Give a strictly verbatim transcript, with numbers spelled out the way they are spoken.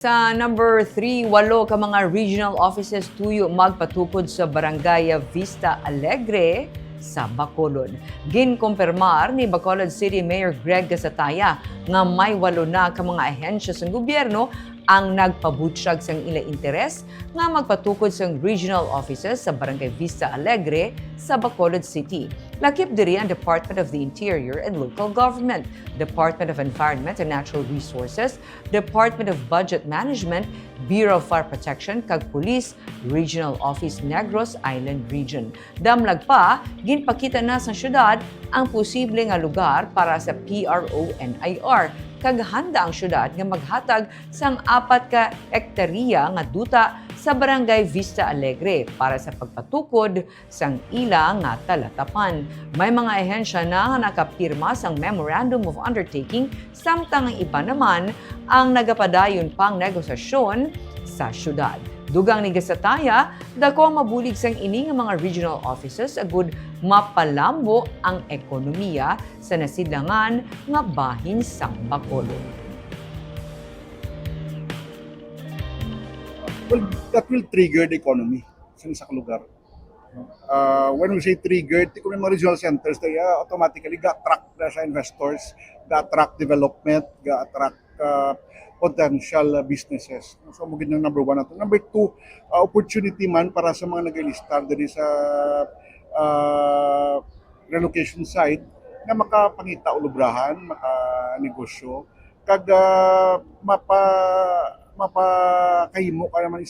Sa number three, walo ka mga regional offices tuyo magpatukod sa Barangay Vista Alegre sa Bacolod. Ginkumpirmar ni Bacolod City Mayor Greg Gasataya nga may walo na ka mga ahensya sang gobyerno ang nagpabutyag sang ila interes nga magpatukod sang regional offices sa Barangay Vista Alegre sa Bacolod City. Lakip diri ang Department of the Interior and Local Government, Department of Environment and Natural Resources, Department of Budget Management, Bureau of Fire Protection, kag Police Regional Office Negros Island Region. Damlag pa, ginpakita na sa syudad ang posible nga lugar para sa P R O N I R, kag handa ang syudad nga maghatag sang apat ka ektarya nga duta sa Barangay Vista Alegre para sa pagpatukod sang ila nga talatapan. May mga ahensya na nga nakapirma sang Memorandum of Undertaking, samtang ang iban naman ang nagapadayon pang negosasyon sa syudad. Dugang ni Gasataya, dako ang mabulig sang ini nga mga regional offices agud mapalambo ang ekonomiya sa nasidlangan nga bahin sang Bacolod. Well, that will trigger the economy sa isa ka lugar. Uh, when we say triggered, kung may mga regional centers, they uh, automatically ga-attract na sa investors, ga-attract development, ga-attract uh, potential uh, businesses. So, mo gid ang number one nato. Number two, uh, opportunity man para sa mga nag-ilistar diri sa uh, relocation site nga makapangita og obrahan, makanegosyo, kag uh, mapa mapakahimo ka naman isa